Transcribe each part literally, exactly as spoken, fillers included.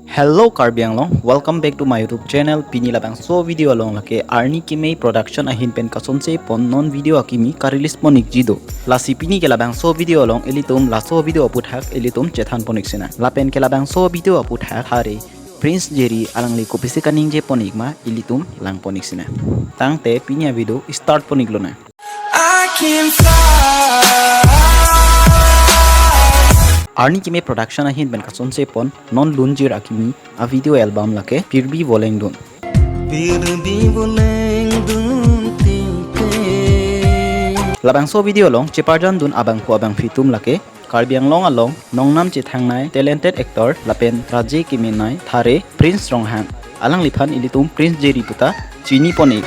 Hello Karbi Anglong, welcome back to my YouTube channel. Pini labangso video along lake Arni Keme Production ahin pen kasonse pon non video akimi ka-release pon-ikji do. Lasi pini ke labangso video along ilitum laso video aputhak ilitum chethan pon-ik sinang. Lapen ke labangso video aputhak thare Prince Jerry alangli kopisi kaningje pon-ik ma ilitum lang pon-ik sinang. Tangte pini a-video start pon-iklonang. I can fly. Arni Keme Production ahin pen kasonse pon non lunjir akimi a-video album lake Pirbi Voleng Dun. Pirbi Voleng Dun Tingte. Labangso video along cheparjan dun abangphu abangphi atum lake Karbi Anglong along nongnam chethangnei talented actor lapen raje kemenei thare Prince Ronghang. Alangliphan ilitum Prince Jerry puta chini pon-ik.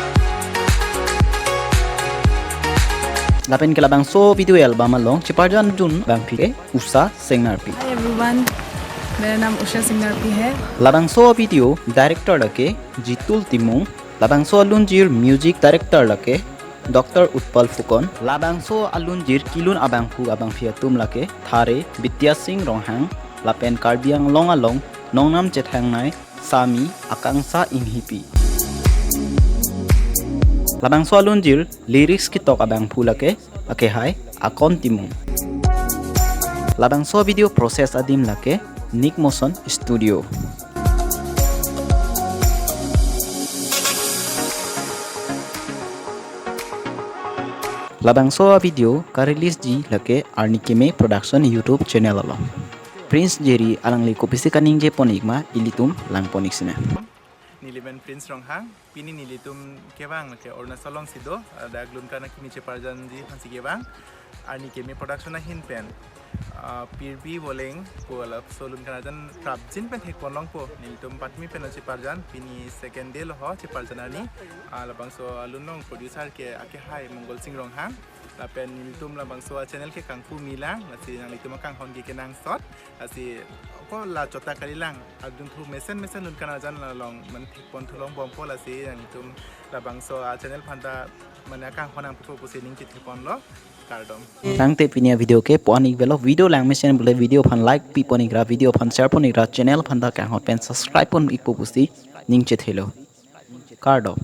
Lapen ke labangso video album along cheparjan dun abangphi ke Usha Singnar Pi. Hi everyone, मेरा नाम उषा सिंगनार पी है। Labangso video director lake Jitul Timung. Labangso alunjir music director lake Doctor Utpal Fukan. Labangso alunjir kelun abangphu abangphi atum lake thare Bidya Sing Ronghang lapen Karbi Anglong along nongnam chethangnei Sami Akangsha Inghipi. Labangso alunjir lyrics ketok abangphu lake akehai Akon Timung. Labangso video process adim lake Nick Motion Studio. Labangso a-video ka-release ji lake Arni Keme Production YouTube channel along. Prince Jerry alangli kopisi kaningje pon-ik ma ilitum lang pon-ik sinang. Neli men Prince Ronghang, pini nelitum kevang lake Arunachal alongsi do, ah, dak lun kana kimi cheparjanji aphansi kevang, Arni Keme Production ahin pen, ah, Pirbi Voleng pu labangso lun kana jan prapjin pen thek pon longpo, nelitum patmi pen cheparjan, pini second day lo ho cheparjan arni, ah, labangso alun along producer ke akehai Mongol Sing Ronghang, lapen nelitum labangso a-channel ke kangpu milang, lasi nanglitum akanghon ke kenangsot, lasi ako la chota kalilang, adunthu mesen mesen lun kana jan along men thek pon thu longbompo, lasi nanglitum labangso a-channel aphanta mane akanghon nangpipo pusi ning chethe ponlo, kardom. Tangte pini a-video ke puan-ik velo, video lang mesen pule video aphan like pi pon-ik ra, video aphan share pon-ik ra, channel aphanta kanghon pen subscribe pon-ikpo pusi ning chethelo. Kardom.